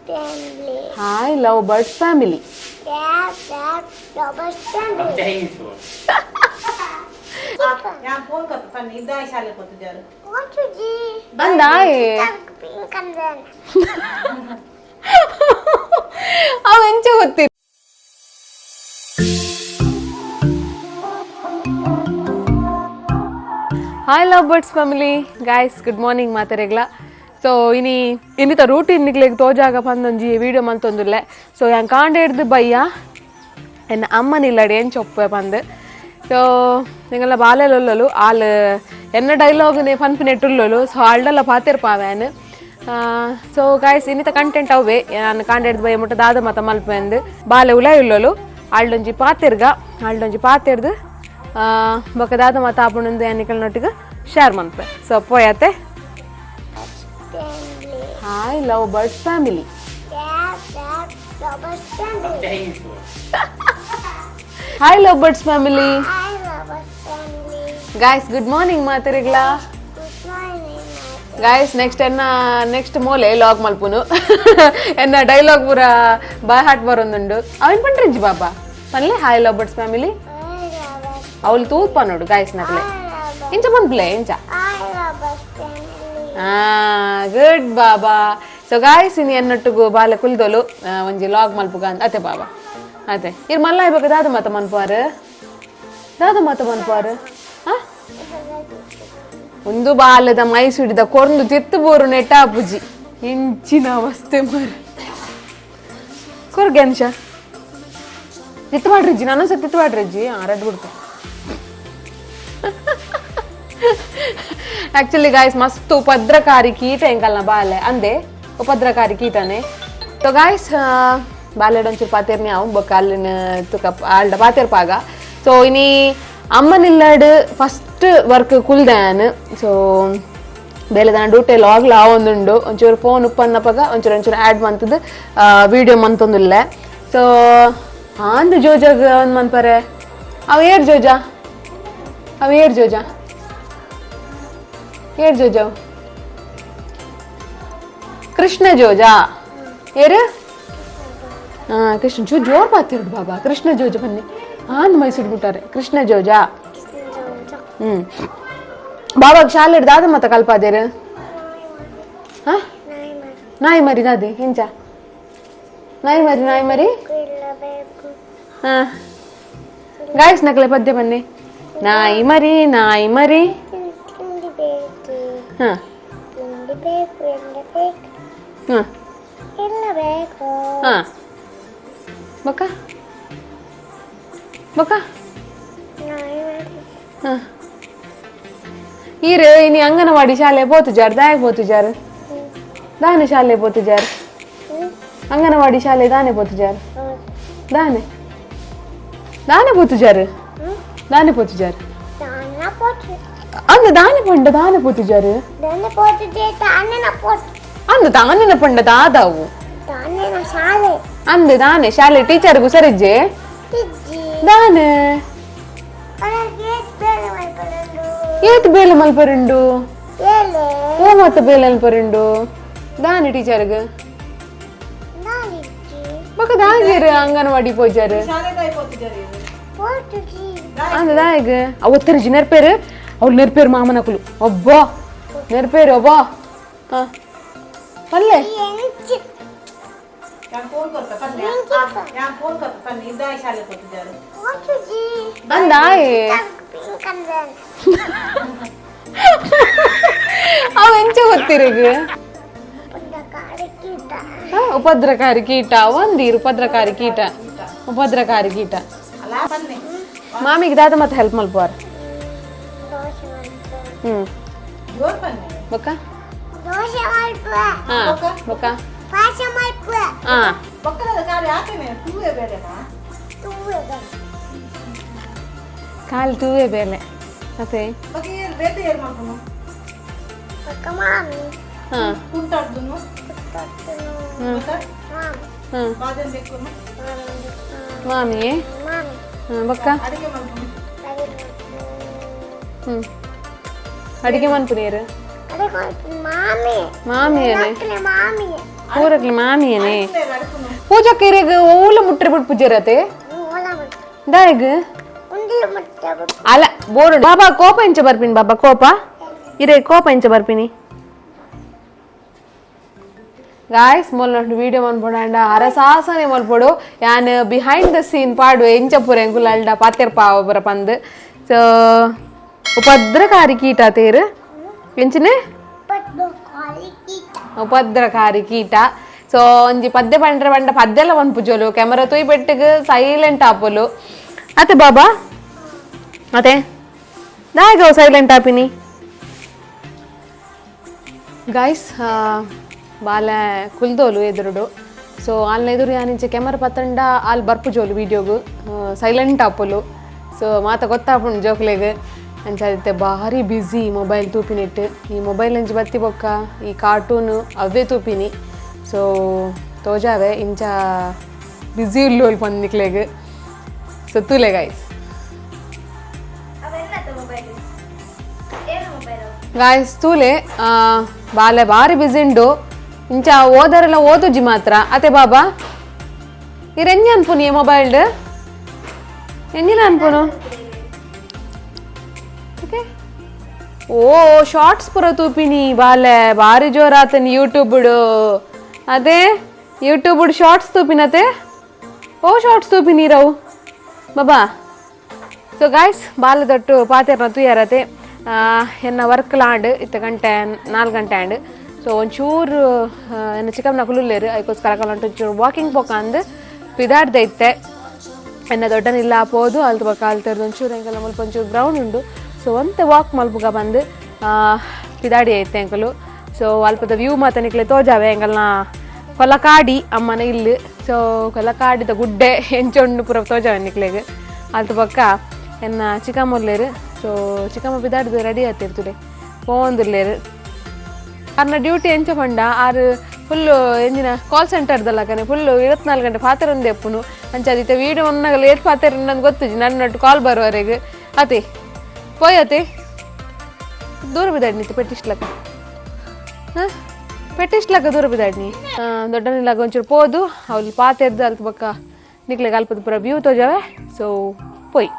Family. Hi love birds family. Love birds family. ಯಾನ್ phone ಕೊರ್ಪೆ ಪನ್ನಿ ಇದ್ದಾಯಿ ಶಾಲೆ ಪೋತುಜಾರು. ಪೋತುಜಿ. ಅಂದಾಯೆ ಪಿಂಕಂದನ. ಅವ ಎಂಚ ಗೊತ್ತಿ. Hi love birds family, guys good morning ಮಾತಾರೆಗ್ಲ. So ಇನಿ ಇನ್ನಿತ ರೂಟೀನ್ ನಿಗ್ಲೆಗ್ ತೋಜಾಗ ಪಂದೊಂಜಿ ವೀಡಿಯೋ ಮಂತೊಂದುಲ್ಲೆ. ಸೊ ಯಾನ್ ಕಾಂಡೆ ಹಿಡ್ದು ಬಯ್ಯ ಎನ್ನ ಅಮ್ಮನಿಲ್ಲಡೆ ಎಂಚೊಪ್ಪೆ ಪಂದ್. ಸೊ ನಿಂಗೆಲ್ಲ ಬಾಲೆಲೊಲ್ಲಲು ಆಲ್ ಎನ್ನ ಡೈಲಾಗ್ ನೇ ಪನ್ಪಿನೆಟ್ಟುಲ್ಲಲು. ಸೊ ಆಲ್ಡಲ್ಲ ಪಾತೆರ್ಪಾವ್ಯಾನ್. ಸೊ ಗಾಯ್ಸ್ ಇನ್ನಿತ ಕಂಟೆಂಟ್ ಅವೇ ನಾನು ಕಾಂಡೆ ಹಿಡ್ದು ಬಯ್ಯ ಮುಟ್ಟ ದಾದ ಮತ ಮಲ್ಪೆಂದು ಬಾಲೆ ಉಲಾಯುಲ್ಲಲು ಆಲ್ಡೊಂಜಿ ಪಾತೆರ್ಗ ಆಲ್ಡೊಂಜಿ ಪಾತೆರ್ದು ಬೊಕ ದಾದ ಮತ ಆಪುಣಂದು ಯಾನಿಕಲ್ನೊಟ್ಟಿಗೆ ಶೇರ್ ಮನ್ಪೆ. ಸೊ ಪೋಯತೆ. Family. Hi love birds family. Love birds family. Hi love birds family. Hi love birds family. Guys good morning ಮಾತಾರಿಗ್ಲಾ. Good morning. Guys next ಎನ್ನ ನೆಕ್ಸ್ಟ್ ಮೋಲೆ ಲಾಗ್ ಮಲ್ಪುನು ಎನ್ನ ಡೈಲಾಗ್ ಪೂರ ಬಾಯ್ ಹಾಟ್ ಬರೊಂದುಂಡು. ಅವಿನ್ ಪಂಡ್ರಿಂಜಿ ಬಾಬಾ ಪನ್ಲೆ hi love birds family. Hi love birds. ಅವಳು ತೂತ್ ಪನ್ನೋಡು guys ನಕ್ಲೆ. ಇಂಚ ಪನ್ಪ್ಲೆ ಇಂಚ. Hi love birds family. Good Baba. So guys ಇನಿ ಎನ್ನೊಟ್ಟುಗು ಬಾಲೆ ಕುಲ್ದೊಲು ಒಂಜಿ log ಮಲ್ಪುಗ ಅಂತ ಅತೆ ಬಾಬಾ ಅತೆ ಇರ್ ಮಲ್ಲ ಇವಾಗ ದಾದ ಮಾತ ಮನ್ಪಾರು ದಾದ ಮಾತ ಮನ್ಪಾರು. ಆ ಒಂದು ಬಾಲದ ಮೈಸೂರಿದ ಕೊರ್ದು ತಿತ್ತು ಬೋರು ನೆಟ್ಟಾಪುಜಿ ಇಂಚಿನ ಅವಸ್ಥೆ ಮಾರ ಕೊರ್ಗೆ ಅನ್ಷ ತಿತ್ತು ಮಾಡ್ರಿಜ್ಜಿ ನಾನು ಸಹ ತಿತ್ತು ಮಾಡ್ರಿಜ್ಜಿ. ಆ ರೆಡ್ ಬಿಡ್ತೆ. ಆಕ್ಚುಲಿ ಗಾಯ್ಸ್ ಮಸ್ತ್ ಉಪದ್ರಕಾರಿ ಕೀಟ ಎಂಕಲ್ನ ಬಾಲೆ ಅಂದೆ ಉಪದ್ರಕಾರಿ ಕೀಟನೆ. ಸೊ ಗಾಯ್ಸ್ ಬಾಲೆಡೊಂಚೂರು ಪಾತೆರ್ನಿ ಅವು ಬೊಕ್ಕ ಅಲ್ಲಿನ ತುಕ ಆಲ್ಡ ಪಾತೆರ್ಪಾಗ. ಸೊ ಇನಿ ಅಮ್ಮನಿಲ್ಲಡ್ ಫಸ್ಟ್ ವರ್ಕ್ ಕುಲ್ದಾನ್. ಸೊ ಬೇಲೆ ಡ್ಯೂಟಿ ಲಾಗ್ಲ ಆವೊಂದುಂಡು ಒಂಚೂರು ಫೋನ್ ಉಪ್ಪನ್ನಪಗ ಒಂಚೂರು ಒಂಚೂರು ಆ್ಯಡ್ ಮಂತದ್ದು ವೀಡಿಯೋ ಮಂತೊಂದುಲ್ಲೆ. ಸೊ ಆಂದ್ ಜೋಜಾಗ ಒಂದು ಮನ್ಪರೆ ಅವು ಏರ್ ಜೋಜಾ ಅವು ಏರ್ ಜೋಜಾ ಏರ್ ಜೋಜ ಕೃಷ್ಣ ಜೋಜಾ ಏರು. ಹಾ ಕೃಷ್ಣ ಜೋ ಜೋರ್ ಪಾತಿರ್ಡು ಬಾಬಾ ಕೃಷ್ಣ ಜೋಜ ಬನ್ನಿ ಆಂದ್ ಮೈಸೂರು ಬಿಟ್ಟಾರೆ ಕೃಷ್ಣ ಜೋಜಾ. ಹ್ಮ್ ಬಾಬಾಗ ಶಾಲೆ ದಾದ ಮತ್ತ ಕಲ್ಪಾದೇರು. ಹಾ ನಾಯಿ ಮರಿ ದಾದಿ ಇಂಚ ನಾಯಿ ಮರಿ ನಾಯಿ ಮರಿ. ಹಾ ಗಾಯ್ಸ್ ನಕಲೆ ಪದ್ಯ ಬನ್ನಿ ನಾಯಿ ಮರಿ ನಾಯಿ ಮರಿ. ಹಾ ಹಾ ಹಾ ಬಕ್ಕ ಬಕ್ಕ. ಹಾ ಈರು ಇನಿ ಅಂಗನವಾಡಿ ಶಾಲೆ ಪೋತುಜಾರ್ ದಾಯಗ್ ಪೋತುಜಾರ್ ದಾನೆ ಶಾಲೆ ಪೋತುಜಾರ್ ಅಂಗನವಾಡಿ ಶಾಲೆ ದಾನೆ ಪೋತುಜಾರ್ ದಾನೆ ದಾನೆ ಪೋತುಜಾರ್ ದಾನೆ ಪೋತುಜಾರ್ ಅಂದ ದಾನೆ ಪಂಡ ದಾನೆ ಪೋತುಜಾರ್ ಅಂದ ದಾನಿನ ಪಂಡ ದಾದಾವು ಅಂದ ದಾನೆ ಶಾಲೆ ಟೀಚರ್ ಸರಿಜ್ಜೆ ದಾನೆ ಏತ್ ಬೇಲೆ ಮಲ್ಪರುಂಡು ಓ ಮತ್ತ ಬೇಲೆ ಮಲ್ಪರುಂಡು ದಾನೆ ಟೀಚರ್ಗ್ ಬೊಕ ದಾಗಿರ್ ಅಂಗನವಾಡಿ ಪೋಜಾರ್ ಶಾಲೆ ದಾಯಿ ಪೋತುಜಾರು. ಅಂದ ದಾಯಗ್ ಅವು ಒತ್ತರಿಜಿ ನೆರ್ಪೇರು ಅವ್ಳು ನೆರ್ಪೇರು ಮಾಮನಕುಲು ಒಬ್ಬ ನೆರ್ಪೇರು ಒಬ್ಬ. ಹಾ ಪಲ್ಲೆ ಯಾನ್ ಫೋನ್ ಕೊರ್ಪೆ ಪನ್ನಿ ಯಾನ್ ಫೋನ್ ಕೊರ್ಪೆ ಪನ್ನಿ ಇದ್ದಾಯಿ ಶಾಲೆ ಪೋತುಜಾರು. ಅಂದಾಯೆ ಅವ ಎಂಚ ಗೊತ್ತಿರಗ್ ಉಪದ್ರಕಾರಿ ಕೀಟ ಒಂದೀರು ಉಪದ್ರಕಾರಿ ಕೀಟ ಉಪದ್ರಕಾರಿ ಕೀಟ. ಅಲ್ಲ ಪನ್ನಿ. ಮಾಮಿಗೆ ದಾದ ಮತ್ತೆ ಹೆಲ್ಪ್ ಮಲ್ಪುವಾರ್. ಹ್ಮ್ ಜೋರ್ ಪನ್ನಿ. ಬೊಕ್ಕ ಹಾ ಬೊಕ್ಕ ಹಾ ಬೊಕ್ಕದ ಕಾರ್ಯ ಆತನೆ ತೂವೆ ಬೇರೆನಾ. ಕಾಲು ತೂವೆ ಬೇಲೆ ಅದೇ. ಬೊಕ್ಕ ಏರ್ ಬೇತೆ ಏರ್ ಮಲ್ಪುನು. ಹಾ ಕುಂಟಾಡ್ದುನು ಬೊಕ್ಕ ಹಾ ಬಾಜನ್ ಬೆಕ್ಕುನು. ಮಾಮಿ ಹಾ ಬೊಕ್ಕ ಅಡಿಗೆ ಮಲ್ಪುನು. ಹ್ಮ್ ಅಡಿಗೆ ಮನ್ಪುನೀರು ಮಾಮಿ ಮಾಮಿ. ಮಾಮಿ. ಪೂರಕ್ಲಿ ಮಾಮಿಯೇನೆ ಪೂಜಾ ಕೀರೆಗ್ ಓಲ ಮುಟ್ರೆ ಬಿಟ್ಟು ಪೂಜೆ ದಾಯಗ್ ಅಲ್ಲ ಬೋರು ಬಾಬಾ ಕೋಪ ಇಂಚ ಬರ್ಪಿನಿ ಬಾಬಾ ಕೋಪ ಇರೇ ಕೋಪ ಇಂಚ ಬರ್ಪಿನಿ ಗಾಯ್ಸ್ ಮೊಲ್ ವಿಡಿಯೋ ಮನ್ಪೊಡು ಅರಸಾಸನೆ ಮಲ್ಪೊಡು ಯಾನ್ behind the scene ಪಾಡುವೆ ಇಂಚ ಪೂರ ಎಂಕುಲು ಅಲ್ಡ ಪಾತೆರ್ ಪಾವ ಪಂದ್ ಸೊ ಉಪದ್ರಕಾರಿ ಕೀಟ ತೇರು ಎಂಚಿನೆ ಉಪದ್ರಕಾರಿ ಕೀಟ ಸೊ ಒಂಜಿ ಪದ್ಯ ಪಂಡ್ರೆ ಪಂಡ ಪದ್ಯಲ ಪನ್ಪುಜೋಲು ಕ್ಯಾಮರಾ ತೂಯ್ ಪೆಟ್ಟಿಗೆ ಸೈಲೆಂಟ್ ಆಪೊಲು ಅತೆ ಬಾಬಾ ಅತೆ ದಾಯಗ ಸೈಲೆಂಟ್ ಆಪಿನಿ ಗಾಯ್ಸ್ ಬಾಲೆ ಕುಲ್ದೋಲು ಎದುರುಡು ಸೊ ಆಲ್ನ ಎದುರು ಯಾನಿಂಚೆ ಕ್ಯಾಮರಾ ಪತ್ತಂಡ ಆಲ್ ಬರ್ಪುಜೋಲು ವೀಡಿಯೋಗು ಸೈಲೆಂಟ್ ಆಪೊಲು ಸೊ ಮಾತ ಗೊತ್ತಾಪುಂಡು ಜೋಕ್ಲೆಗ್ ಅಂಚಾದಿತ್ತೆ ಭಾರಿ ಬ್ಯುಸಿ ಮೊಬೈಲ್ ತೂಪಿನಿಟ್ಟು ಈ ಮೊಬೈಲ್ ಅಂಚಿ ಬತ್ತಿ ಬೊಕ್ಕ ಈ ಕಾರ್ಟೂನು ಅವೇ ತೂಪಿನಿ ಸೊ ತೋಜಾವೆ ಇಂಚ ಬ್ಯುಸಿ ಉಲ್ಲೋಲ್ ಪಂದಿಕ್ಲೆಗ್ ಸೊ ತೂಲೆ ಗಾಯ್ಸ್ ಗಾಯ್ಸ್ ತೂಲೆ ಬಾಲೆ ಭಾರಿ ಬ್ಯುಸಿ ಉಂಡು ಇಂಚ ಓದರೆಲ್ಲ ಓದುಜಿ ಮಾತ್ರ ಅತೆ ಬಾಬಾ ಇರೆಂಜಿ ಅನ್ಪುನಿ ಮೊಬೈಲ್ಡ್ ಎಂಜಿನ ಅನ್ಪುನು ಓಕೆ ಓ ಶಾರ್ಟ್ಸ್ ಪೂರ ತೂಪಿನಿ ಬಾಲೆ ಭಾರಿ ಜೋರಾತನಿ ಯೂಟ್ಯೂಬ್ ಅದೇ ಯೂಟ್ಯೂಬ್ ಶಾರ್ಟ್ಸ್ ತೂಪಿನತೆ ಓ ಶಾರ್ಟ್ಸ್ ತೂಪಿನಿ ರವು ಬಾಬಾ ಸೊ ಗಾಯ್ಸ್ ಬಾಲದೊಟ್ಟು ಪಾತೆರ್ನ ತೂಯರತೆ ಎನ್ನ ವರ್ಕ್ ಲಾಂಡ್ ಇತ್ತ ಗಂಟೆ 4 ಗಂಟೆ ಆಂಡ್ ಸೊ ಒಂಚೂರು ಎನ್ನ ಚಿಕ್ಕಮ್ಮನ ಕುಲುಲ್ಲೇರು ಅದಕ್ಕೋಸ್ಕರ ಒಂಚೂರು ವಾಕಿಂಗ್ ಪೋಕಂದು ಪಿದಾಡ್ದೆ ಇತ್ತೆ ಎನ್ನ ದೊಡ್ಡನಿಲ್ಲ ಪೋದು ಅಲ್ತು ಬೊಕ ಅಲ್ತೆರ್ದು ಒಂಚೂರು ಎಂಕಲ್ನ ಮುಲ್ಪ ಒಂಚೂರು ಗ್ರೌಂಡ್ ಉಂಡು ಸೊ ಒಂತೆ ವಾಕ್ ಮಲ್ಪುಗ ಬಂದು ಪಿದಾಡಿ ಐತೆ ಎಂಕಲು ಸೊ ಅಲ್ಪದ ವ್ಯೂ ಮಾತ ನಿಕ್ಲೆ ತೋಜಾವೆ ಎಂಕಲ್ನ ಕೊಲಕಾಡಿ ಅಮ್ಮನ ಇಲ್ಲು ಸೊ ಕೊಲಕಾಡಿದ ಗುಡ್ಡೆ ಎಂಚೊಂಡು ಪೂರ ತೋಜಾವೆ ನಿಕ್ಲೆಗ್ ಅಲ್ತು ಬೊಕ್ಕ ಎನ್ನ ಚಿಕ್ಕಮ್ಮಲ್ಲೇರು ಸೊ ಚಿಕ್ಕಮ್ಮ ಪಿದಾಡ್ದು ರೆಡಿ ಆತಿರ್ತದೆ ಪೋಂದುಲ್ಲೇರು ಅರ್ನ ಡ್ಯೂಟಿ ಎಂಚ ಪಂಡ ಆರು ಫುಲ್ ಎಂಜಿನ ಕಾಲ್ ಸೆಂಟರ್ದಲ್ಲ ಕನೆ ಫುಲ್ 24 ಗಂಟೆ ಪಾತ್ರ ಒಂದೇ ಅಪ್ಪುನು ಅಂಚಾದಿತ್ತೆ ವೀಡಿಯೋ ಒನ್ನಾಗ ಲೇಟ್ ಪಾತ್ರ ನಂಗೆ ಗೊತ್ತುಜಿ ನನ್ನ ಕಾಲ್ ಬರುವರೆಗೆ ಅತೆ ಪೋಯ್ ಅತೆ ದೂರ ಬಿದ್ದಾಡ್ನಿ ಪೆಟ್ಟಿಸ್ಲಕ್ಕ ಹಾಂ ಪೆಟ್ಟಿಸ್ಲಕ್ಕ ದೂರ ಬಿದ್ದಾಡ್ನಿ ದೊಡ್ಡನಿಲ್ಲಾಗ ಒಂಚೂರು ಪೋದು ಅವ್ಲು ಪಾತೆರ್ದು ಅಲ್ತ ಬಕ್ಕ ನಿಕ್ಲೆಗ್ ಅಲ್ಪದ ಪೂರ ವ್ಯೂ ತೋಜಾವೆ ಸೊ ಪೋಯ್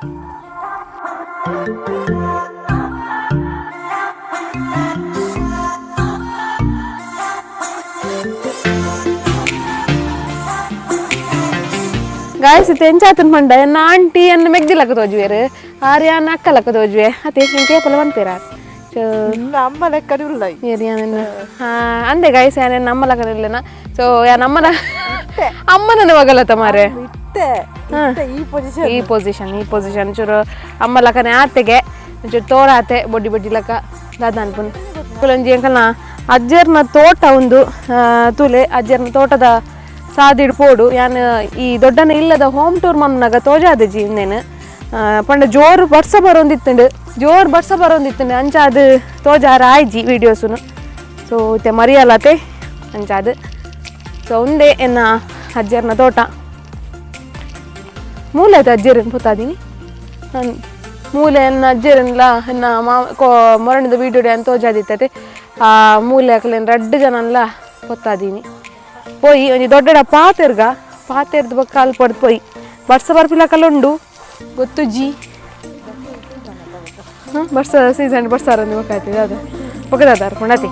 ಗಾಯ್ಸ್ ಇತ್ತೆ ಎಂಚಾತನ್ ಪಂಡ ಎನ್ನ ಆಂಟಿ ಎನ್ನ ಮೆಗ್ದಿಲಕ್ಕ ತೋಜುವೆರ್ ಆರ್ ಯಾನ್ ಅಕ್ಕಲಕ್ಕ ತೋಜುವೆ ಅತೆ ಎಂಕೆ ಪಲ ಪನ್ಪೇರ ಸೊ ಅಮ್ಮ ಲೆಕ್ಕ ಉಲ್ಲ ಅಂದೆ ಗಾಯ್ಸ್ ಯಾನ್ ಎನ್ನ ಅಮ್ಮ ಲಕ್ಕ ಇಲ್ಲನ ಸೊ ಯಾನ್ ಅಮ್ಮನ ಅಮ್ಮನ ಮಗಲತ್ತ ಮಾರೆ ಈ ಪೊಸಿಷನ್ ಈ ಪೊಸಿಷನ್ ಈ ಪೊಸಿಷನ್ ಚೂರು ಅಮ್ಮ ಲಕ್ಕನೆ ಆತೆಗೆ ಒಂಚೂರು ತೋರಾತೆ ಬೊಡ್ಡಿ ಬೊಡ್ಡಿ ಲಕ್ಕ ದಾದ ಅನ್ಪುನ್ ಕುಲಂಜಿ ಅಂಕಲ್ನ ಅಜ್ಜರ್ನ ತೋಟ ಒಂದು ತೂಲೆ ಅಜ್ಜರ್ನ ತೋಟದ ಸಾದಿಡ್ ಪೋಡು ಯಾನ್ ಈ ದೊಡ್ಡನ ಇಲ್ಲದ ಹೋಮ್ ಟೂರ್ ಮನ್ನಾಗ ತೋಜಾದ ಜಿ ಇನ್ನೇನು ಪಂಡ ಜೋರು ಬರ್ಸ ಬರೋಂದಿತ್ತುಂಡು ಜೋರು ಬರ್ಸ ಬರೋಂದಿತ್ತುಂಡು ಅಂಚ ಅದು ತೋಜಾರ ಆಯ್ಜಿ ವೀಡಿಯೋಸುನು ಸೊ ಇತ್ತೆ ಮರಿಯಲತೆ ಅಂಚಾದ ಸೊ ಒಂದೇ ಎನ್ನ ಅಜ್ಜರ್ನ ತೋಟ ಮೂಲೆ ಆಯ್ತು ಅಜ್ಜರನ್ ಪೊತ್ತಾದೀನಿ ನಾನು ಮೂಲೆ ಎನ್ನ ಅಜ್ಜರನ್ಲ ಎನ್ನ ಮಾಮ ಕೋ ಮೊರಣಿದ ವೀಡಿಯೋ ಅಂತ ತೋಜಾದಿತ್ತತೆ ಆ ಮೂಲೆ ಅಕಲೇನು ರಡ್ಡು ಜನನ್ಲ ಪೊತ್ತಾದೀನಿ ಪೋಯಿ ಒಂಜಿ ದೊಡ್ಡಡ ಪಾತೆರ್ಗ ಪಾತೆರ್ದ ಬೊಕ್ಕ ಅಲ್ಪ ಪಡ್ದು ಪೋಯಿ ಬರ್ಸ ಬರ್ಪಿಲಕಲ್ಲ ಉಂಡು ಗೊತ್ತು ಜಿ ಹಾಂ ಬರ್ಸ ಸೀಸನ್ ಬರ್ಸಾರಂದು ಬೊಕ್ಕ ಅದು ಬೊಕ್ಕ ಅರ್ಪಣತಿ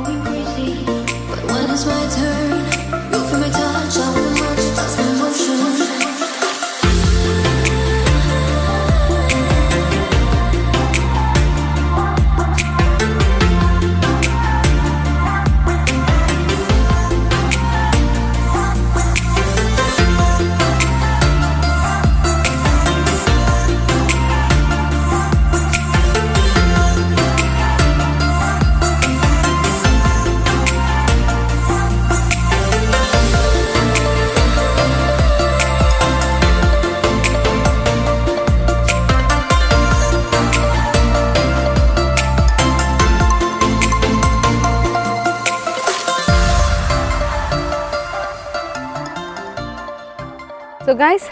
ಸೊ ಗಾಯ್ಸ್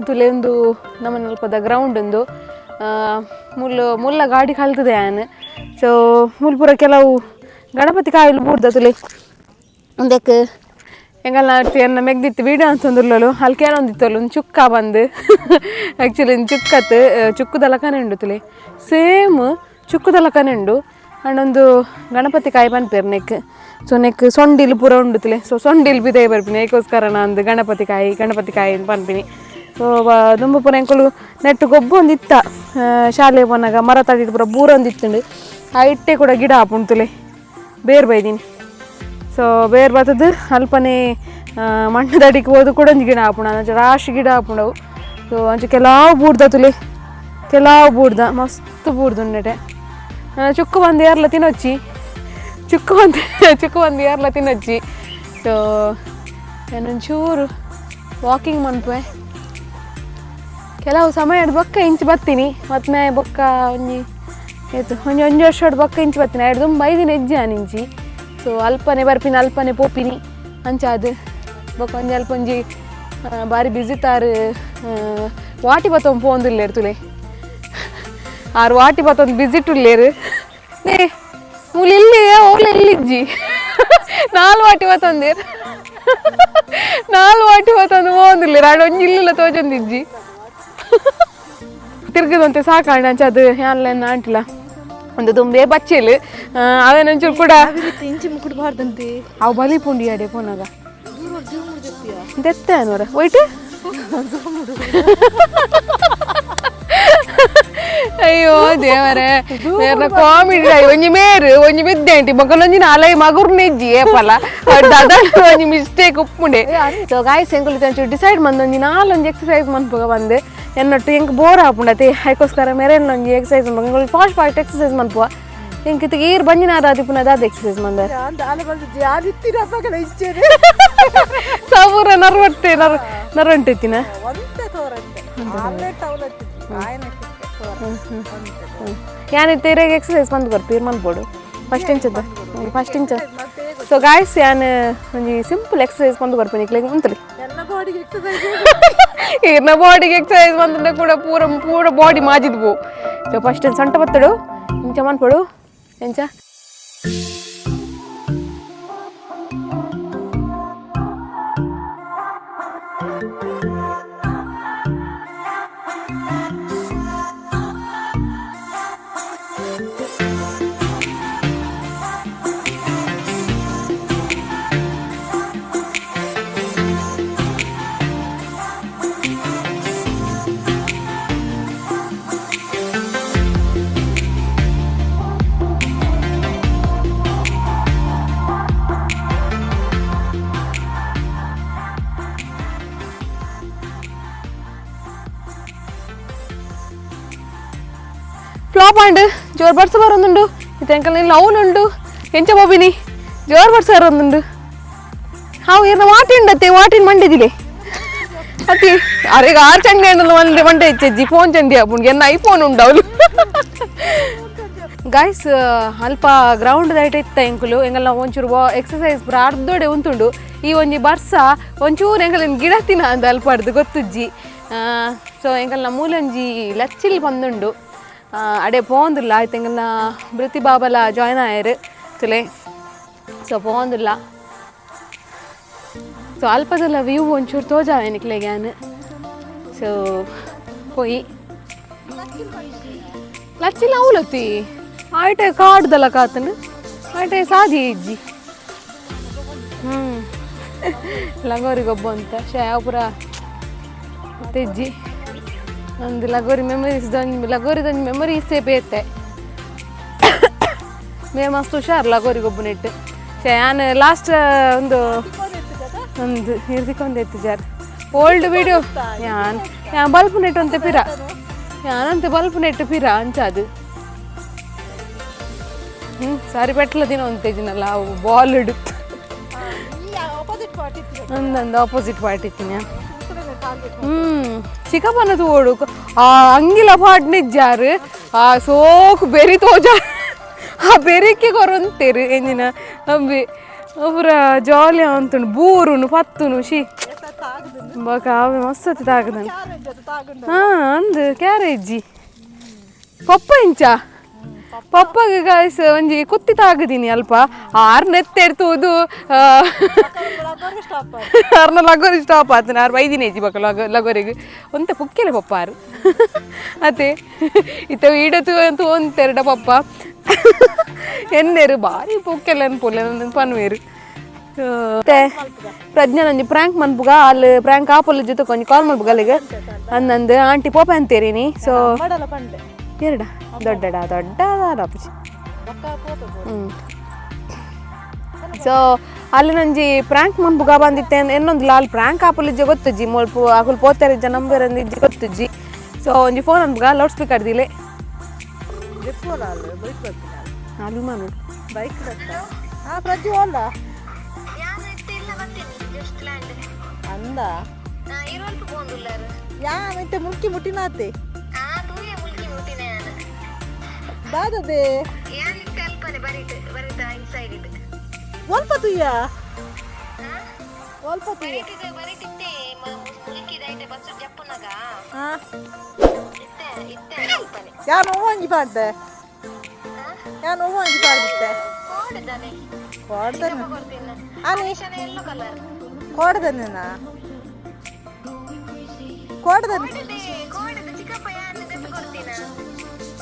ತುಲೆ ಒಂದು ನಮ್ಮ ನಲ್ಪದ ಗ್ರೌಂಡ್ ಒಂದು ಮುಲ್ಲು ಮುಲ್ಲ ಗಾಡಿ ಕಲ್ತದೆ ಆನ್ ಸೊ ಮುಲ್ಪುರ ಕೆಲವು ಗಣಪತಿ ಕಾಯಿಲು ಬೂರ್ದ ತುಲೆ ಒಂದಕ್ಕೆ ಎಂಗಲ್ನ ಎನ್ನ ಮೆಗ್ದಿತ್ತು ವೀಡಿಯೋ ಅಂತಂದುರ್ಲಲು ಅಲ್ಲಿ ಕೇಳೊಂದಿತ್ತಲ್ಲ ಒಂದು ಚುಕ್ಕ ಬಂದು. ಆ್ಯಕ್ಚುಲಿ ಒಂದು ಚುಕ್ಕತ್ತು ಚುಕ್ಕುದಲಕನೆ ಉಂಡು ತುಲೆ, ಸೇಮ್ ಚುಕ್ಕುದಲಕನೆ ಉಂಡು. ಆ್ಯಂಡ್ ಒಂದು ಗಣಪತಿ ಕಾಯಿ ಪನ್ಪೇರು neck. So neck ಸೊಂಡಿಲ್ ಪೂರ ಉಂಡು ತುಲೆ. ಸೊ ಸೊಂಡಿಲ್ ಬಿದೇ ಬರ್ಪಿನಿ, ಏಕೋಸ್ಕರ ನಂದು ಗಣಪತಿ ಕಾಯಿ ಗಣಪತಿ ಕಾಯಿ ಅಂತ ಪನ್ಪಿನಿ. ಸೊ ದುಂಬು ಪೂರ ಎಂಕುಲು ನೆಟ್ಟು ಗೊಬ್ಬು ಒಂದು ಇತ್ತ ಶಾಲೆ ಪೋನಾಗ ಮರ ತಡಿಟ್ಟು ಪೂರ ಬೂರ ಒಂದು ಇತ್ತುಂಡು. ಆ ಇಟ್ಟೆ ಕೂಡ ಗಿಡ ಆಪುಂಡು ತುಲೆ, ಬೇರ್ ಬೈದೀನಿ. ಸೊ ಬೇರ್ ಬತ್ತದು ಅಲ್ಪನೆ ಮಣ್ಣು ದಡಿಗೆ ಹೋದು ಕೂಡ ಒಂಜಿ ಗಿಡ ಆಪುಂಡು, ಅಂಚ ರಾಶಿ ಗಿಡ ಆಪುಂಡವು. ಸೊ ಅಂಚ ಕೆಲವು ಬೂರ್ದ ತುಲೆ, ಕೆಲವು ಬೂರ್ದ ಮಸ್ತ್ ಬೂರ್ದು ಉಂಡೆಟೆ. ಚುಕ್ಕು ಬಂದು ಏರ್ಲ ತಿನ್ನೊಚ್ಚಿ, ಚುಕ್ಕು ಬಂದು ಚುಕ್ಕು ಬಂದು ಏರ್ಲ ತಿನ್ನೊಚ್ಚಿ. ಸೊ ನಾನೊಂಚೂರು ವಾಕಿಂಗ್ ಮನ್ಪುವೆ. ಕೆಲವು ಸಮಯ ಬೊಕ್ಕ ಇಂಚು ಬತ್ತೀನಿ, ಮತ್ತು ಬೊಕ್ಕ ಒಂಜಿ ಏತು ಒಂಜಿ ಒಂಜಿ ವರ್ಷ ಬೊಕ್ಕ ಇಂಚು ಬತ್ತೀನಿ. ಎರಡು ದುಂಬ ಐದಿನ ಹೆಜ್ಜೆ ಇಂಚಿ. ಸೊ ಅಲ್ಪನೆ ಬರ್ಪಿನಿ ಅಲ್ಪನೆ ಪೋಪಿನಿ ಅಂಚಾದ್. ಬೊಕ್ಕ ಒಂಜಿ ಅಲ್ಪ ಒಂಜಿ ಬಾರಿ ಬಿಸಿ ತಾರು ವಾಟಿ ಬತ್ತೊಂದು ಪೋಂದುಲ್ಲೇರು ತುಲೆ, ಆರು ವಾಟಿ ಬತ್ತೊಂದು ಬಿಸಿ ಉಲ್ಲೇರು. ನೇ ಮೂಲು ಇಲ್ಲಿ ಓಲ ಎಲ್ಲಿಜ್ಜಿ, ನಾಲ್ ವಾಟಿ ಬತ್ತೊಂದೇರು, ನಾಲ್ ವಾಟಿ ಬತ್ತೊಂದು ಪೋಂದುಲ್ಲೇರು. ಆಡ ಒಂಜಿ ಇಲ್ಲಿಲ್ಲ ತೋಜೊಂದಿಜ್ಜಿ, ತಿರ್ಗದಂತೆ ಸಾಕಾಂಡ ಅಂಚ ಅದು ಯಾನ್ಲೆನ್ನ ಆಂಟಿಲ್ಲ ಒಂದು ತುಂಬೇ ಬಚ್ಚೆಲ್ ಅವೇನೊಂಚೂರು ಕೂಡ ಇಂಚಿ ಮುಕ್ಕುಡ್ಬಾರ್ದಂತೆ. ಅವು ಬಲಿ ಪುಂಡಿ ಅಡೆ ಪೋನಾಗ ದೆತ್ತೆ ಅನ್ವರ ಒಯ್ಟ್. ಅಯ್ಯೋ ದೇವರೇ, ಮೇರ್ನ ಕಾಮಿಡಿ. ಒಂಜಿ ಮೇರು ಒಂಜಿ ಮಿದ್ದೆ ಆಂಟಿ ಬೊಕ್ಕಲೊಂಜಿ ನಾಲೈ ಮಗುರ್ನೆಜ್ಜಿ ಏಪಲ ದಾದ ಒಂಜಿ ಮಿಸ್ಟೇಕ್ ಉಪ್ಪುಂಡೆ. ಸೊ ಗಾಯ್ಸ್, ಎಂಕುಲು ಒಂಚೂರು ಡಿಸೈಡ್ ಮಂದ್ ಒಂಜಿ ನಾಲೊಂಜಿ ಎಕ್ಸಸೈಸ್ ಮನ್ಪುಗ ಬಂದು. ಎನ್ನೊಟ್ಟು ಎಂಕ್ ಬೋರ್ ಆಪುಂಡತೆ, ಐಕೋಸ್ಕರ ಮೆರೆನ್ ಒಂಜಿ ಎಕ್ಸಸೈಸ್ ಮನ್ಪುಗ. ಎಂಕುಲು fast fast exercise ಮನ್ಪುವ. ಎಂಕ್ ಇತ್ತೆ ಈರ್ ಬಂಜಿನಾರ ಆದಿಪ್ಪುನ ದಾದ ಎಕ್ಸಸೈಸ್ ಮಂದ ಸಾವಿರ ನರ್ವಟ್ಟೆ ನರ್ ನರ್ವಂಟಿತ್ತಿನ. ಯಾನ್ ಇರೆಗ್ ಎಕ್ಸಸೈಸ್ ಬಂದು ಬರ್ಪೀರ್ ಮನ್ಪೋಡು ಫಸ್ಟ್ ಇಂಚದ ಫಸ್ಟ್ ಇಂಚ. ಸೊ ಗಾಯ್ಸ್, ಯಾನ್ ಒಂಜಿ ಸಿಂಪಲ್ ಎಕ್ಸಸೈಸ್ ಬಂದು ಬರ್ಪಿನಿ ಇಕ್ಲೆಗ್ ಉಂತಲಿ. ಈರ್ನ ಬಾಡಿಗೆ ಎಕ್ಸಸೈಸ್ ಬಂದ್ರೆ ಕೂಡ ಪೂರ ಪೂರ ಬಾಡಿ ಮಾಜಿದ್ ಪೋ. ಸೊ ಫಸ್ಟ್ ಸೊಂಟ ಬತ್ತಡು ಇಂಚ ಮನ್ಪೊಡು ಎಂಚ. ಫ್ಲಾಪ್ ಆಂಡ್ ಜೋರ್ ಬರ್ಸ ಬರೊಂದುಂಡು. ಇತ್ತೆ ಎಂಕಲ್ ಲೌನುಂಡು ಎಂಚ ಬೋಬಿನಿ ಜೋರ್ ಬರ್ಸ ಬರೊಂದುಂಡು. ಹಾವು ಏನ ವಾಟಿಂಡತ್ತೆ ವಾಟಿನ್ ಮಂಡಿದಿಲೆ ಅತಿ ಅರೆಗ ಆರು ಚಂಡಿ ಅಂಡಲ್ಲ ಮಂಡೆ ಮಂಡೆ ಹೆಚ್ಚೆಜ್ಜಿ ಫೋನ್ ಚಂಡಿ ಆಪುಂಡು. ಎನ್ನ ಐಫೋನ್ ಉಂಡು ಅವಳು. ಗಾಯ್ಸ್, ಅಲ್ಪ ಗ್ರೌಂಡ್ ದೈಟ್ ಇತ್ತ ಎಂಕುಲು ಎಂಗಲ್ನ ಒಂಚೂರು ಎಕ್ಸಸೈಸ್ ಪೂರ ಅರ್ಧೋಡೆ ಉಂತುಂಡು. ಈ ಒಂಜಿ ಬರ್ಸ ಒಂಚೂರು ಎಂಕಲ್ ಗಿಡ ತಿನ್ನ ಅಂದ ಅಲ್ಪ ಅರ್ದು ಗೊತ್ತುಜ್ಜಿ. ಸೊ ಎಂಕಲ್ನ ಮೂಲೊಂಜಿ ಲಚ್ಚಿಲ್ ಬಂದುಂಡು, ಅಡೆ ಪೋಂದುಲ್ಲ. ಆಯ್ತು, ಎಂಕಲ್ನ ಬೃತಿ ಬಾಬಲ ಜಾಯ್ನ್ ಆಯರು ತುಲೆ. ಸೊ ಪೋಂದುಲ್ಲ. ಸೊ ಅಲ್ಪದಲ್ಲ ವ್ಯೂ ಒಂಚೂರು ತೋಜ ನಿಕ್ಲೆಗ್ ಯಾನ್. ಸೊ ಪೋಯಿ ಲಚ್ಚಿಲ ಅವಲತ್ತಿ ಆಯ್ಟೆ ಕಾಡ್ದಲ್ಲ ಕಾತಂಡು ಆಯ್ಟೆ ಸಾದಿ ಇಜ್ಜಿ. ಲಗೋರಿ ಗೊಬ್ಬ ಅಂತ ಶೇ ಪೂರ ತೆಜ್ಜಿ ಒಂದು ಲಗೋರಿ ಮೆಮೊರೀಸ್ ದೊಂಜಿ ಲಗೋರಿದೊಂಜಿ ಮೆಮೊರೀಸೇ ಬೇತೆ. ಮೇ ಮಸ್ತ್ ಹುಷಾರ್ ಲಗೋರಿ ಗೊಬ್ಬು ನೆಟ್ಟು. ಶೇ ಯಾನ್ ಲಾಸ್ಟ್ ಒಂದು ಒಂದು ಹಿರ್ದಿಕೊಂದು ಎತ್ತು jar old video. ಯಾನ್ ಯಾನ್ ಬಲ್ಪ್ ನೆಟ್ಟು ಅಂತೆ ಪಿರ, ಯಾನಂತೆ ಬಲ್ಪ್ ನೆಟ್ಟು ಪಿರ ಅಂಚಾದು. ಸಾರಿ ಪೆಟ್ಲ ದಿನ ಒಂತೇಜಿನಲ್ಲ ಅವು ಬಾಲ್ ಇಡು ಅಂದಂದು ಆಪೋಸಿಟ್ ಪಾರ್ಟಿ ಇತ್ತಿನ. ಚಿಕ್ಕಪ್ಪನ ತೋಡು ಆ ಅಂಗಿಲ ಪಾಡ್ನಿಜ್ಜಾರು, ಆ ಸೋಕು ಬೆರಿ ತೋಜ, ಆ ಬೆರಿಕೆ ಕೊರೊಂತೇರು ಎಂಜಿನ ಅಂಬಿ ಪೂರ ಜಾಲಿ ಅಂತುಂಡು. ಬೂರುನು ಪತ್ತುನು she ಬೊಕ ಅವೆ ಮಸ್ತ್ ತಾಗದನು. ಹಾ ಅಂದು ಕ್ಯಾರೇಜಿ ಪಪ್ಪ ಇಂಚ. ಪಪ್ಪಗೆ ಗಾಯ್ಸ್ ಒಂಜಿ ಕುತ್ತಿ ತಾಗದೀನಿ ಅಲ್ಪ ಆರ್ ನೆತ್ತೆರ್ತುವುದು. ಸ್ಟಾಪ್. ಆರ್ನ ಲಗೋರಿ ಸ್ಟಾಪ್ ಆತನ ಆರ್ ಬೈದಿನಿ ಏಜಿ ಬಕ ಲಗ ಲಗೋರಿಗೆ ಒಂತೆ ಪುಕ್ಕೆಲೆ ಪಪ್ಪ ಆರು ಅತೆ ಇತ್ತ ಈಡತು ಅಂತ ಒಂತೆರಡ ಪಪ್ಪ ಎನ್ನೇರು ಬಾರಿ ಪುಕ್ಕೆಲೆ ಅನ್ಪೊಲೆ ಪನ್ವೇರು. ಮತ್ತೆ ಪ್ರಜ್ಞಾ ನಂಜಿ ಪ್ರಾಂಕ್ ಮನ್ಪುಗ ಅಲ್ಲಿ ಪ್ರಾಂಕ್ ಆಪೊಲ್ಲ ಜೊತೆ ಕೊಂಚ ಕಾಲ್ ಮನ್ಪುಗ ಅಲ್ಲಿಗೆ ಅಂದಂದು ಆಂಟಿ ಪೋಪ ಅಂತೀರಿನಿ. ಸೊ ಮಾಡಲ್ಲ ಪಂಡೆ. ಎರಡ ದೊಡ್ಡಡ ದೊಡ್ಡ ಅಪ್ಪುಜಿ. ಬೊಕ್ಕ ಪೋತ. ಸೊ ಅಲ್ಲಿ ನಂಜಿ ಪ್ರಾಂಕ್ ಮನ್ಪುಗ ಬಂದಿತ್ತೆ ಎನ್ನೊಂದು ಲಾಲ್ ಪ್ರಾಂಕ್ ಆಪುಲಿಜ್ಜೆ ಗೊತ್ತುಜ್ಜಿ ಮೊಳ್ಪು ಅಕುಲು ಪೋತಾರೆ ಇಜ್ಜ ನಂಬರ್ ಇಜ್ಜಿ ಗೊತ್ತುಜ್ಜಿ. ಸೊ ಒಂಜಿ ಫೋನ್ ಅನ್ಪುಗ ಲೌಡ್ ಸ್ಪೀಕರ್ ದಿಲೆ. ಲೆಪ್ಪೋಲ ಅಲ್ಲ ಬೈಕ್ ಬರ್ತೀನಿ. ಅಲ್ಲಿ ಮಾನು. ಬೈಕ್ ಬರ್ತಾ ಹಾ ಪ್ರಜ್ಜು ಅಲ್ಲ ಅಂದ. ಯಾನ್ ಇತ್ತೆ ಮುಲ್ಕಿ ಮುಟ್ಟಿನಾತೆ ದಾದದೆ. ಒಲ್ಪ ತುಯ್ಯ ಒಲ್ಪ ತುಯ್ಯ. ಹಾ ಯಾನ್ ಒಂಜಿ ಪಾಡ್ದೆ, ಯಾನ್ ಒಂಜಿ ಪಾಡ್ದಿತ್ತೆ. ಕೋಡ್ದನೆ ಆನಿ ಕೋಡ್ದನೆನಾ ಕೋಡ್ದನೆ.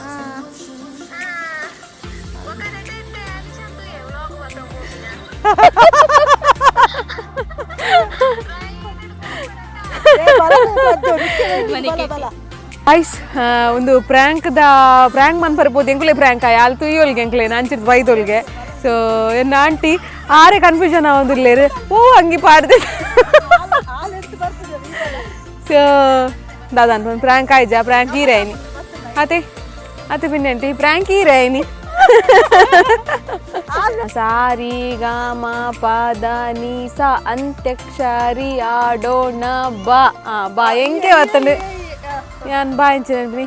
ಹಾ. ಏ, ಬಲ ಬಲ, ಬಲ, ಬಲ. ಐಸ್ ಒಂದು ಪ್ರಾಂಕ್ದ ಪ್ರಾಂಕ್ ಮನ್ ಬರ್ಬೋದು ಎಂಕುಲೆ ಪ್ರಾಂಕ್ ಆಯ್ ಅಲ್ಲಿ ತುಯ್ಯೋಲ್ಗೆ ಎಂಕುಲೆ ಅಂಚಿದ್ ಬೈದೊಲ್ಗೆ. ಸೊ ಎನ್ನ ಆಂಟಿ ಆರೆ ಕನ್ಫ್ಯೂಷನ್ ಆವೊಂದುಲ್ಲೇರು ಓ ಅಂಗಿ ಪಾಡ್ದೆ. ಆಲ್ ಎಡ್ತು ಬರ್ತದೆ ಈ ಬಲ. ಸೊ ದಾದಾ ಅನ್ಪುನ ಪ್ರಾಂಕ್ ಆಯ್ಜಾ ಪ್ರಾಂಕ್ ಹೀರಾಯಿನಿ ಅತೆ ಅತೆ ಪಿನ್ನೆ ಆಂಟಿ ಪ್ರಾಂಕ್ ಹೀರಾಯಿನಿ. ಸಾರಿ ಗ ಮ ಪ the ನಿ ಸ ಅಂತ್ಯಕ್ಷರಿ ಆಡೋಣ ಬಾ. ಆ ಬಾ ಎಂಕೆ ಬರ್ತಂಡು ಯಾನ್ ಬಾ ಇಂಚಿನ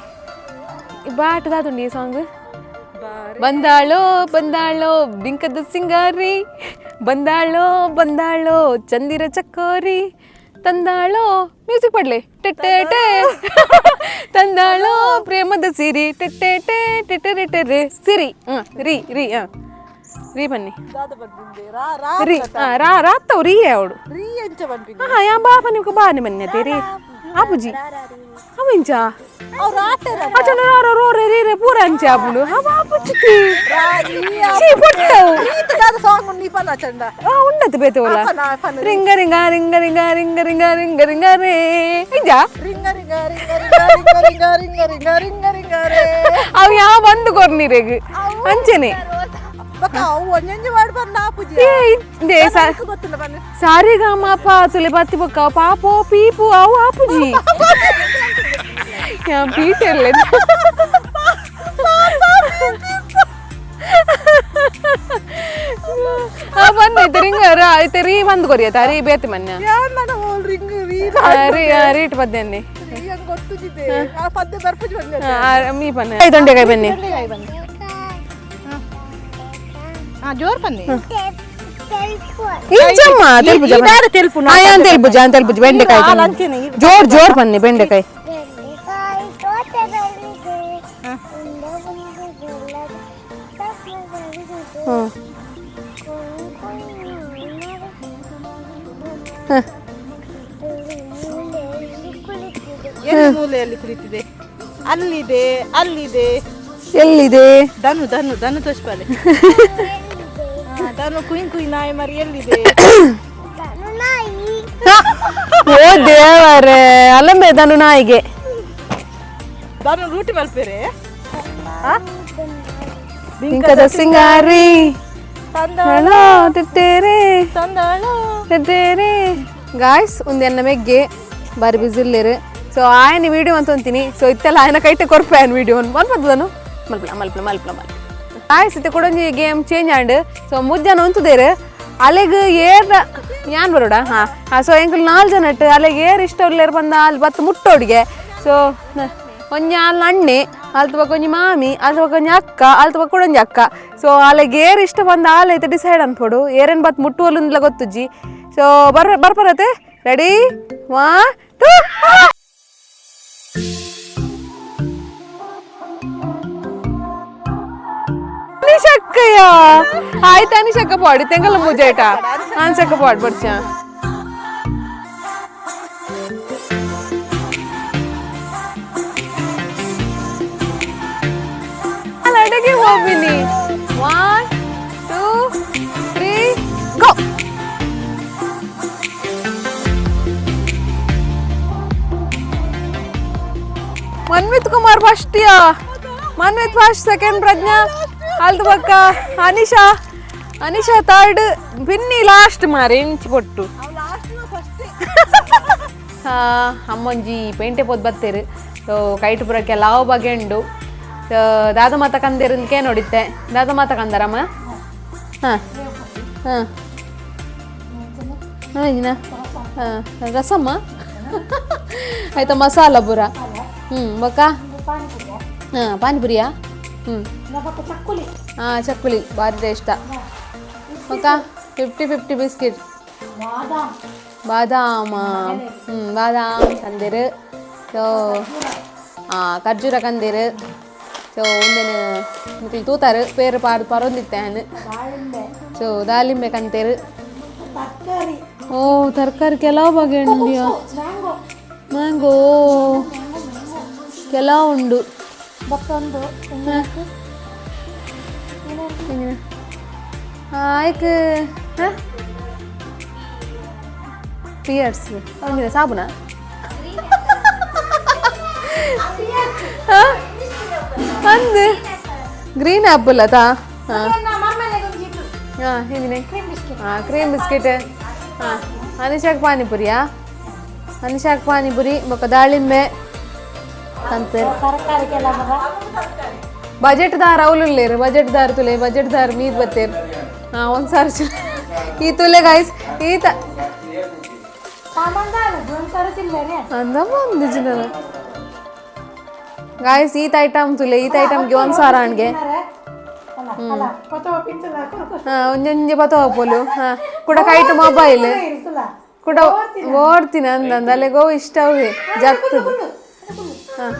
ಬಾಟ ದಾದುಂಡು ಈ ಸಾಂಗ್. ಬಂದಾಳೋ ಬಂದಾಳೋ ಬಿಂಕದ ಸಿಂಗಾರಿ, ಬಂದಾಳೋ ಬಂದಾಳೋ ಚಂದಿರ ಚಕೋರಿ, ತಂದಾಳೋ ಮ್ಯೂಸಿಕ್ ಪಡ್ಲೆ ಟೆಟ್ಟೆ ಟೆ, ತಂದಾಳೋ ಪ್ರೇಮದ ಸಿರಿ ಟೆಟ್ಟೆ ಟೆ ಟೆಟ್ಟೆ ಟೆಟ್ಟೆ ರೇ ಸಿರಿ. ಹ್ಮ್ ರೀ ರೀ ಹಾಂ ರೀ ಬನ್ನಿ. ದಾದ ಬಂದಿಂದೆ ರಾ ರಾ. ರೀ ಹಾಂ ರಾ ರಾತ್ತವ್ ರೀ ಅವಳು. ರೀ ಎಂಚ ಬಂಪಿಂದೆ? ಹಾಂ ಯಾ ಬಾಪ ನಿಮ್ಗೆ ಬಾನಿ ಬನ್ನಿ ಅದೇ ರೀ ಆಪುಜಿ ಅವಿಂಚ. ಅವ್ರು ಆಟರ. ಅಚನ ರೋ ರೋ ರೇ ರೇ ರೇ ಪೂರ ಅಂಚೆ ಆಪುಂಡು ಹಾ ಬಾಪುಜಿ. ರಾ ರೀ. ಚೀ ಪೊಟ್ಟವು. ಈತ ದಾದ ಸಾಂಗ್ ನೀ ಪನ್ನ ಚಂದ. ಆ ಉಂಡತ್ತು ಬೇತೆ ಓಲ. ಪನ್ನ ಪನ್ನ. Ring ring ring ring ring ring ring ring ರೇ ಇಂಜ. Ring ring ring ring ring ring ring ring ring ರೇ. ಅವು ಯಾವ ಬಂದು ಕೊರ್ನೀರೆಗ್ ಅಂಚೆನೆ. ಬಕ್ಕ ಅವು ಒಂಜೊಂಜಿ ಮಾಡಿ ಬಂದ ಆಪುಜಿ. ಏ ಇಂದೆ ಗೊತ್ತಿಲ್ಲ ಬನ್ನಿ. ಸಾರಿಗಮ ಪಾತುಲೆ ಬತ್ತಿ ಬೊಕ್ಕ ಪಾಪೋ ಪೀಪು ಅವು ಆಪುಜಿ ಯಾ ಪೀಟೆರ್ಲೆ. ಆ ಬನ್ನಿ ಐತೆ ರಿಂಗ ಐತೆ ರೀ ಬಂದು ಕೊರಿಯತ್ತ ರೀ ಬೇತಿ ಮನ್ಯ. ಯಾನ್ ನನ್ನ ಓಲ್ ರಿಂಗ್ ರೀ. ರೀ ರೀಟ್ ಪದ್ಯನ್ನಿ. ರೀ ಹಂಗ್ ಗೊತ್ತುಜಿದೆ ಆ ಪದ್ಯ ಬರ್ಪುಜಿ ಬಂದೆ. ಮೀ ಬನ್ನಿ ತೊಂಡೆಕಾಯಿ ಬನ್ನಿ. ಬನ್ನಿ ಹಾ ಜೋರ್ ಬನ್ನಿ. ಇಂಚಮ್ಮ ತೆಲ್ಪುಜ. ಇದಾರೆ ತೆಲ್ಪು. ಆಯಾನ್ ತೆಲ್ಪುಜ ಅಂತ ತೆಲ್ಪುಜ ಬೆಂಡೆಕಾಯಿ ಹಾಲು ಬನ್ನಿ. ಅಂಚೆನೆ ಇದು. ಜೋರ್ ಜೋರ್ ಬನ್ನಿ ಬೆಂಡೆಕಾಯಿ. ಬೆಂಡೆಕಾಯಿ ತೋಟದಲ್ಲಿದೆ, ಉಂಡ ಒಂದು ಬೆಲ್ಲದ ತಪ್ಪಲದಲ್ಲಿದೆ. ಹ್ಮ್. ಕುಂಕುಮ ಮೂಲೆಯಲ್ಲಿ ಕುಳಿತಿದೆ. ಎಲ್ಲಿ ಮೂಲೆಯಲ್ಲಿ ಕುಳಿತಿದೆ? ಅಲ್ಲಿದೆ ಅಲ್ಲಿದೆ. ಎಲ್ಲಿದೆ? ದನು ದನು ದನು ತೋಚ್ಪಾಲೆ. ಎಲ್ಲಿದೆ? ದನು ಕುಯ್ ಕುಯ್ ನಾಯಿ ಮರಿ ಎಲ್ಲಿದೆ? ನಾನು ನಾಯಿ. ಓ ದೇವರೇ ಅಲ್ಲಂಬೆ ದನು ನಾಯಿಗೆ. ದನು ರೂಟಿ ಮಲ್ಪೇರೆ. ಬಿಂಕದ ಸಿಂಗಾರಿ ತಂದಾಳು. ಹಲೋ ತಿತ್ತೇರೆ. ತಂದಾಳು. ತಿತ್ತೇರೆ ಗಾಯ್ಸ್ ಒಂದು ಎನ್ನ ಮೆಗ್ಗೆ ಬಾರಿ ಬಿಸಿ ಇಲ್ಲೇರು. ಸೊ ಆಯನ ವೀಡಿಯೋ ಅಂತ ಅಂತೀನಿ. ಸೊ ಇತ್ತೆಲ್ಲ ಆಯನ ಕೈಟೆ ಕೊರ್ಪೆ ಆಯನ ವೀಡಿಯೋ ಮಲ್ಪದನು ಮಲ್ಪಲ ಮಲ್ಪಲ ಮಲ್ಪಲ ಮಲ್ಪ. ಗಾಯ್ಸ್ ಇತ್ತೆ ಕೊಡೊಂಜಿ game change and. So ಮುಜ್ಜನ ಉಂತುದೇರು ಅಲೆಗ್ ಏರ್ ಯಾನ್ ಬರೋಡ ಹಾಂ ಹಾಂ. ಸೊ ಎಂಕುಲು ನಾಲ್ ಜನ ಇಟ್ಟು ಅಲೆಗ್ ಏರ್ ಇಷ್ಟ ಉಲ್ಲೇರ್ ಬಂದ ಅಲ್ಲಿ ಬತ್ತು ಮುಟ್ಟೋಡಿಗೆ. ಸೊ ಒಂಜಿ ಅಲ್ ಅಣ್ಣೆ ಅಲ್ತ ಬೊಕ್ಕ ಒಂಜಿ ಮಾಮಿ ಅಲ್ತ ಬೊಕ್ಕ ಒಂಜಿ ಅಕ್ಕ ಅಲ್ತ ಬೊಕ್ಕ ಒಂಜಿ ಅಕ್ಕ. ಸೊ ಅಲೆಗ್ ಏರ್ ಇಷ್ಟ ಬಂದ ಆಲ್ ಐತೆ ಡಿಸೈಡ್ ಅನ್ಪೋಡು ಏರೇನು ಬತ್ ಮುಟ್ಟುವಲ್ಲುಂದ್ಲ ಗೊತ್ತುಜ್ಜಿ. ಸೊ ಬರ್ ಬರ್ಪರತೆ ರೆಡಿ 1 2. ಲಾಯ್ಕಯ್ಯ. ಆಯ್ತು, ಅನಿಶಕ್ಕ ಪಾಡಿ ತೆಂಗಲ್ಲ ಮುಜೇಟ ಅನ್ಸಕ್ಕ ಪಾಡ್ ಬರ್ಚ. ಅಡಗೆ ಹೋಗ್ಬಿನಿ. 1, 2, 3, go. Manvith Kumar first yeah. Manvith first, second Prajna, ಅಲ್ದು ಬಕ್ಕ ಅನಿಶಾ, ಅನಿಶಾ ಥರ್ಡ್, ಬಿನ್ನಿ ಲಾಸ್ಟ್ ಮಾರೆ ಇಂಚ್ ಕೊಟ್ಟು. ಅಮ್ಮೊಂಜಿ ಪೇಂಟೆ ಪೋದ್ ಬತ್ತೇರು. ಸೊ ಕೈಟ್ ಪುರಕ್ಕೆ ಲಾವು ಬಗೆ ಉಂಡು. ಸೊ ದಾದ ಮಾತ ಕಂದೇರು ಕೇನ್ ನೋಡಿತ್ತೆ. ದಾದ ಮಾತ ಕಂದರಮ್ಮ. ಹಾಂ ಹಾಂ ಹಾಂ ಹಾಂ ರಸಮ್ಮ ಆಯ್ತಾ, ಮಸಾಲ ಪೂರ. ಬೊಕ್ಕ ಹಾಂ ಪಾನಿಪುರಿಯಾ? ಹಾಂ, ಚಕ್ಕುಲಿ ಭಾರಿ ಟೇಸ್ಟ. ಬೊಕ್ಕ 50 50 ಬಿಸ್ಕೆಟ್, ಬಾದಾಮ. ಬಾದಾಮ್ ಕಂದಿರು. ಸೊ ಖರ್ಜೂರ ಕಂದಿರು. ಸೊ ಒಂದೇನು ನಿಕ್ಲು ತೂತಾರು ಪೇರು ಪಾರು ಪರೊಂದಿತ್ತೆ ಹಾನು. ಸೊ ದಾಳಿಂಬೆ ಕಂತೇರು. ಓ, ತರಕಾರಿ ಕೆಲವು ಬಗೆ ಉಂಡಿಯಾ. ಮ್ಯಾಂಗೋ ಕೆಲವು ಉಂಡು. ಆಯ್ತು. ಪಿಯರ್ಸ್ ಒಂದಿನ ಸಾಬುನ ಅಂದು ಗ್ರೀನ್ ಆ್ಯಪಲ್ ಅತಾ. ಹಾಂ ಹಾಂ ಹಿಂದಿನ ಹಾಂ ಕ್ರೀಮ್ ಬಿಸ್ಕೆಟ್. ಹಾಂ, ಅನಿಶಾಕ್ ಪಾನಿಪುರಿಯಾ? ಅನಿಶಾಕ್ ಪಾನಿಪುರಿ ಬೊಕ್ಕ ದಾಳಿಂಬೆ ಕಂತೇರು. ಬಜೆಟ್ ದಾರ ಅವಲುಲ್ಲೇರು. ಬಜೆಟ್ ದಾರ ತುಲೆ, ಬಜೆಟ್ ದಾರ ಮೀದ್ ಬತ್ತೇರು. ಹಾಂ, ಒಂದು ಸಾರಿ ಈ ತುಲೆ ಗಾಯ್ಸ್ ಈತ ಅಂದಮ್ಮ ಒಂದು ಜಿನ. ಗಾಯ್ಸ್, ಈತ ಐಟಮ್ ತುಲೆ, ಈತ ಐಟಮ್ಗೆ ಒಂದು ಸಾರ ಅಣ್ಗೆ. ಹಾಂ, ಒಂಜೊಂಜೆ ಪತೋ ಪೋಲು. ಹಾಂ, ಕುಡ ಕೈಟ್ ಮೊಬೈಲ್ ಕುಡ ಓಡ್ತೀನಿ ಅಂದಂದು ಅಲ್ಲಿಗೆ ಇಷ್ಟ ಅವೇ ಜತ್ತದು. ಹಾಂ.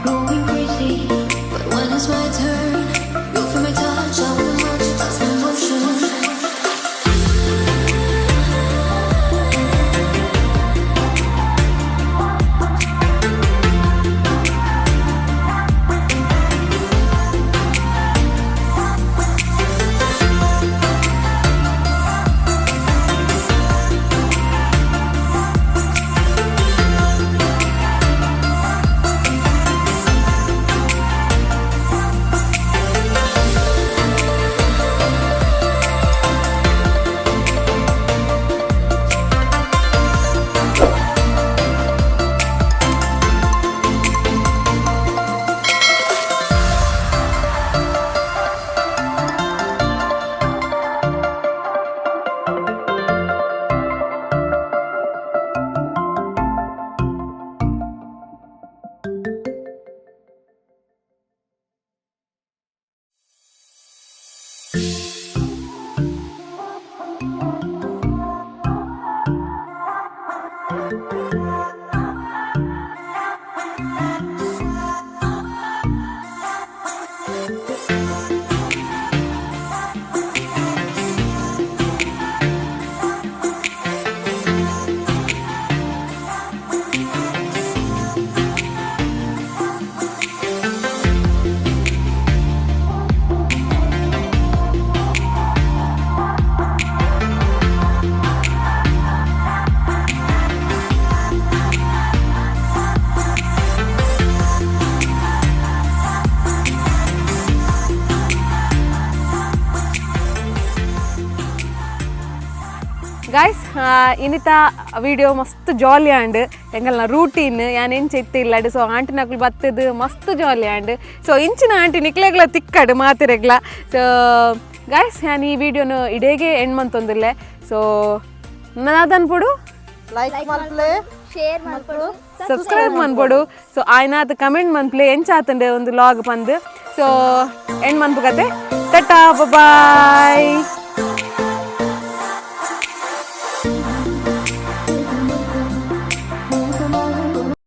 Going crazy, but when it's my turn, you feel my touch, I wanna much, that's my emotion. Guys, ಇನ್ನಿತ ವಿಡಿಯೋ ಮಸ್ತ್ ಜಾಲಿ ಆಂಡ್. ಎಂಗಲ್ನ ರೂಟೀನ್ ಯಾನ್ ಎಂಚ ಇತ್ತೆ ಇಲ್ಲಡ್. ಸೊ ಆಂಟಿನಕುಲು ಬತ್ತದು ಮಸ್ತ್ ಜಾಲಿ ಆಂಡ್. ಸೊ ಇಂಚಿನ ಆಂಟಿ ನಿಕ್ಲೆಗ್ಲ ತಿಕ್ಕಡ್ ಮಾತೆರೆಗ್ಲ. ಸೊ ಗಾಯ್ಸ್, ಯಾನ್ ಈ ವಿಡಿಯೋನು ಇಡೇಗೆ ಎಂಡ್ ಮಂತೊಂದುಲ್ಲೆ. ಸೊ ನಾದನ್ಪೊಡು. ಲೈಕ್ ಮಲ್ಪಲೆ. ಶೇರ್ ಮಲ್ಪೊಡು. ಸಬ್ಸ್ಕ್ರೈಬ್ ಮನ್ಪೊಡು. ಸೊ ಆಯ್ನಾತ್ ಕಮೆಂಟ್ ಮನ್ಪ್ಲೆ ಎಂಚಾತಂಡೆ ಒಂದು ಲಾಗ್ ಪಂದ್. ಸೊ ಎಂಡ್ ಮನ್ಪು ಕತೆ. Tata, boy.